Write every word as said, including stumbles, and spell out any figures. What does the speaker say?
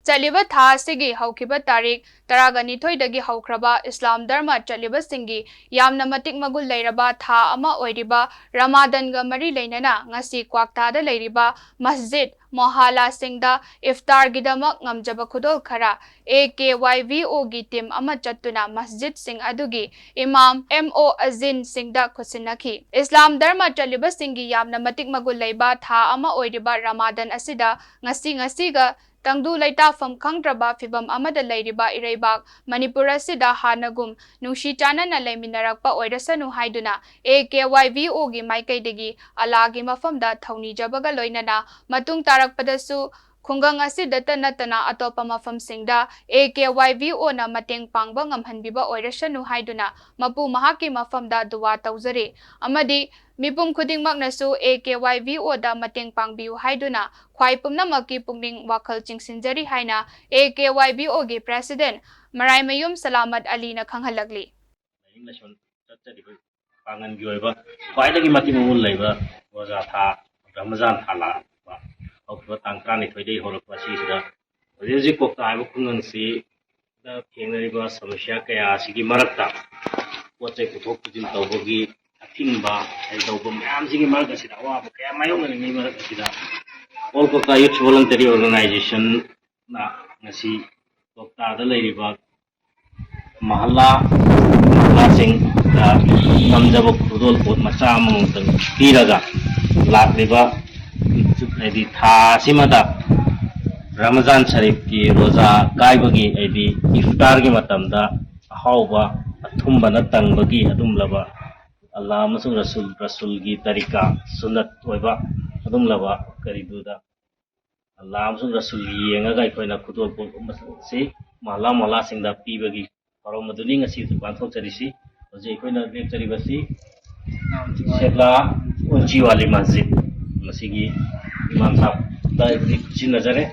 ꯆꯠꯂꯤꯕ ꯊꯥ ꯑꯁꯤꯒꯤ ꯍꯧꯈꯤꯕ ꯇꯥꯔꯤꯛ ꯇꯔꯥꯒ ꯅꯤꯊꯣꯏꯗꯒꯤ ꯍꯧꯈ꯭ꯔꯕ ꯏꯁꯂꯥꯝ ꯙꯔꯃ ꯆꯠꯂꯤꯕꯁꯤꯡꯒꯤ ꯌꯥꯝꯅ ꯃꯇꯤꯛ ꯃꯒꯨꯟ ꯂꯩꯔꯕ ꯊꯥ ꯑꯃ ꯑꯣꯏꯔꯤꯕ ꯔꯃꯥꯗꯟꯒ ꯃꯔꯤ ꯂꯩꯅꯅ ꯉꯁꯤ ꯀ꯭ꯋꯥꯛꯇꯥꯗ ꯂꯩꯔꯤꯕ ꯃꯁꯖꯤꯗ, ꯃꯣꯍꯥꯂꯥꯁꯤꯡꯗ ꯏꯐꯇꯥꯔꯒꯤꯗꯃꯛ ꯉꯝꯖꯕ ꯈꯨꯗꯣꯜ ꯈꯔ ꯑꯦ ꯀꯦ ꯋꯥꯏ ꯚꯤ ꯑꯣꯒꯤ ꯇꯤꯝ ꯑꯃ ꯆꯠꯇꯨꯅ ꯃꯁꯖꯤꯗꯁꯤꯡ ꯑꯗꯨꯒꯤ ꯏꯃꯥꯝ ꯑꯦꯝ ꯑꯣ ꯑꯖꯤꯟꯁꯤꯡꯗ ꯈꯨꯠꯁꯤꯟꯅꯈꯤ꯫ ꯏꯁꯂꯥꯝ ꯙꯔꯃ ꯆꯠꯂꯤꯕꯁꯤꯡꯒꯤ ꯌꯥꯝꯅ ꯃꯇꯤꯛ ꯃꯒꯨꯟ ꯂꯩꯕ ꯊꯥ ꯑꯃ ꯑꯣꯏꯔꯤꯕ ꯔꯃꯥꯗꯟ ꯑꯁꯤꯗ ꯉꯁꯤ ꯉꯁꯤꯒ ꯇꯪꯗꯨ ꯂꯩꯇꯥꯐꯝ ꯈꯪꯗ꯭ꯔꯕ ꯐꯤꯚꯝ ꯑꯃꯗ ꯂꯩꯔꯤꯕ ꯏꯔꯩꯕꯥꯛ ꯃꯅꯤꯄꯨꯔ ꯑꯁꯤꯗ ꯍꯥꯟꯅꯒꯨꯝ ꯅꯨꯡꯁꯤ ꯆꯥꯟꯅꯅ ꯂꯩꯃꯤꯟꯅꯔꯛꯄ ꯑꯣꯏꯔꯁꯅꯨ ꯍꯥꯏꯗꯨꯅ ꯑꯦ ꯀꯦ ꯋꯥꯏ ꯚꯤ ꯑꯣꯒꯤ ꯃꯥꯏꯀꯩꯗꯒꯤ ꯑꯂꯥꯒꯤ ꯃꯐꯝꯗ ꯊꯧꯅꯤꯖꯕꯒ ꯂꯣꯏꯅꯅ ꯃꯇꯨꯡ ꯇꯥꯔꯛꯄꯗꯁꯨ ꯈꯨꯡꯒꯪ ꯑꯁꯤꯗꯇ ꯅꯠꯇꯅ ꯑꯇꯣꯞꯄ ꯃꯐꯝꯁꯤꯡꯗ ꯑꯦ ꯀꯦ ꯋꯥꯏ ꯚꯤ ꯑꯣꯅ ꯃꯇꯦꯡ ꯄꯥꯡꯕ ꯉꯝꯍꯟꯕꯤꯕ ꯑꯣꯏꯔꯁꯅꯨ ꯍꯥꯏꯗꯨꯅ ꯃꯄꯨ ꯃꯍꯥꯛꯀꯤ ꯃꯐꯝꯗ ꯗꯨꯋꯥ ꯇꯧꯖꯔꯤ ꯑꯃꯗꯤ ꯃꯤꯄꯨꯝ ꯈꯨꯗꯤꯡꯃꯛꯅꯁꯨ ꯑꯦ ꯀꯦ ꯋꯥꯏ ꯚꯤ ꯑꯣꯗ ꯃꯇꯦꯡ ꯄꯥꯡꯕꯤꯌꯨ ꯍꯥꯏꯗꯨꯅ ꯈ꯭ꯋꯥꯏ ꯄꯨꯝꯅꯃꯛꯀꯤ ꯄꯨꯛꯅꯤꯡ ꯋꯥꯈꯜ ꯆꯤꯡꯁꯤꯟꯖꯔꯤ ꯍꯥꯏꯅ ꯑꯦ ꯀꯦ ꯋꯥꯏ ꯚꯤ ꯑꯣꯒꯤ ꯄ꯭ꯔꯦꯁꯤꯗꯦꯟꯠ ꯃꯔꯥꯏꯃꯌꯨꯝ ꯁꯂꯥꯃꯠ ꯑꯂꯤꯅ ꯈꯪꯍꯜꯂꯛꯂꯤ꯫ ꯂꯥꯏꯅꯤꯡ ꯂꯥꯏꯁꯣꯟ ꯆꯠꯆꯔꯤꯕ ꯄꯥꯡꯒꯜꯒꯤ ꯑꯣꯏꯕ ꯈ꯭ꯋꯥꯏꯗꯒꯤ ꯃꯇꯤꯛ ꯃꯒꯨꯟ ꯂꯩꯕ ꯔꯣꯖꯥ ꯊꯥ, ꯔꯃꯖꯥꯟ ꯊꯥ ꯂꯥꯛꯄ ꯍꯧꯈꯤꯕ ꯇꯥꯡ ꯇꯔꯥꯅꯤꯊꯣꯏꯗꯒꯤ ꯍꯧꯔꯛꯄ ꯑꯁꯤꯁꯤꯗ ꯍꯧꯖꯤꯛ ꯍꯧꯖꯤꯛ ꯀꯣꯛꯇ ꯍꯥꯏꯕ ꯈꯨꯡꯒꯪꯁꯤ ꯗ ꯊꯦꯡꯅꯔꯤꯕ ꯁꯃꯁ꯭ꯌꯥ ꯀꯌꯥ ꯑꯁꯤꯒꯤ ꯃꯔꯛꯇ ꯄꯣꯠ ꯆꯩ ꯄꯨꯊꯣꯛ ꯄꯨꯁꯤꯟ ꯇꯧꯕꯒꯤ ꯑꯊꯤꯡꯕ ꯀꯩꯗꯧꯕ ꯃꯌꯥꯝꯁꯤꯒꯤ ꯃꯔꯛ ꯑꯁꯤꯗ ꯑꯋꯥꯕ ꯀꯌꯥ ꯃꯥꯌꯣꯛꯅꯔꯤꯉꯩ ꯃꯔꯛ ꯑꯁꯤꯗ All Kokka Youth Voluntary Organization ꯅ ꯉꯁꯤ ꯀꯣꯛꯇꯥꯗ ꯂꯩꯔꯤꯕ ꯃꯍꯜꯂꯥ ꯃꯍꯜꯂꯥꯁꯤꯡꯗ ꯉꯝꯖꯕ ꯈꯨꯗꯣꯜ ꯄꯣꯠ ꯃꯆꯥ ꯑꯃꯃꯝꯇꯪ ꯄꯤꯔꯒ ꯂꯥꯛꯂꯤꯕ ꯍꯥꯏꯗꯤ ꯊꯥ ꯑꯁꯤꯃꯗ ꯔꯃꯖꯥꯟ ꯁꯔꯤꯐꯀꯤ ꯔꯣꯖꯥ ꯀꯥꯏꯕꯒꯤ ꯍꯥꯏꯗꯤ ꯏꯐꯇꯥꯔꯒꯤ ꯃꯇꯝꯗ ꯑꯍꯥꯎꯕ ꯑꯊꯨꯝꯕꯅ ꯇꯪꯕꯒꯤ ꯑꯗꯨꯝꯂꯕ ꯑꯜꯂꯥ ꯑꯃꯁꯨꯡ ꯔꯁꯨꯜ ꯔꯁꯨꯜꯒꯤ ꯇꯔꯤꯀꯥ ꯁꯨꯟꯅꯠ ꯑꯣꯏꯕ ꯑꯗꯨꯝꯂꯕ ꯀꯔꯤꯗꯨꯗ ꯑꯜꯂꯥ ꯑꯃꯁꯨꯡ ꯔꯁꯨꯜꯒꯤ ꯌꯦꯡꯉꯒ ꯑꯩꯈꯣꯏꯅ ꯈꯨꯗꯣꯜꯄꯣꯠ ꯑꯁꯤ ꯃꯍꯜꯂꯥ ꯃꯍꯜꯂꯥꯁꯤꯡꯗ ꯄꯤꯕꯒꯤ ꯊꯧꯔꯝ ꯑꯗꯨꯅꯤ ꯉꯁꯤ ꯄꯥꯡꯊꯣꯛꯆꯔꯤꯁꯤ꯫ ꯍꯧꯖꯤꯛ ꯑꯩꯈꯣꯏꯅ ꯂꯦꯞꯆꯔꯤꯕꯁꯤ ꯁꯦꯛꯂꯥ ꯎꯟꯆꯤꯋꯥꯂꯤ ꯃꯁꯖꯤꯗ, ꯃꯁꯤꯒꯤ ꯏꯃꯥꯝ ꯁꯥꯍꯕꯇ ꯑꯩꯈꯣꯏ ꯈꯨꯠꯁꯤꯟꯅꯖꯔꯦ꯫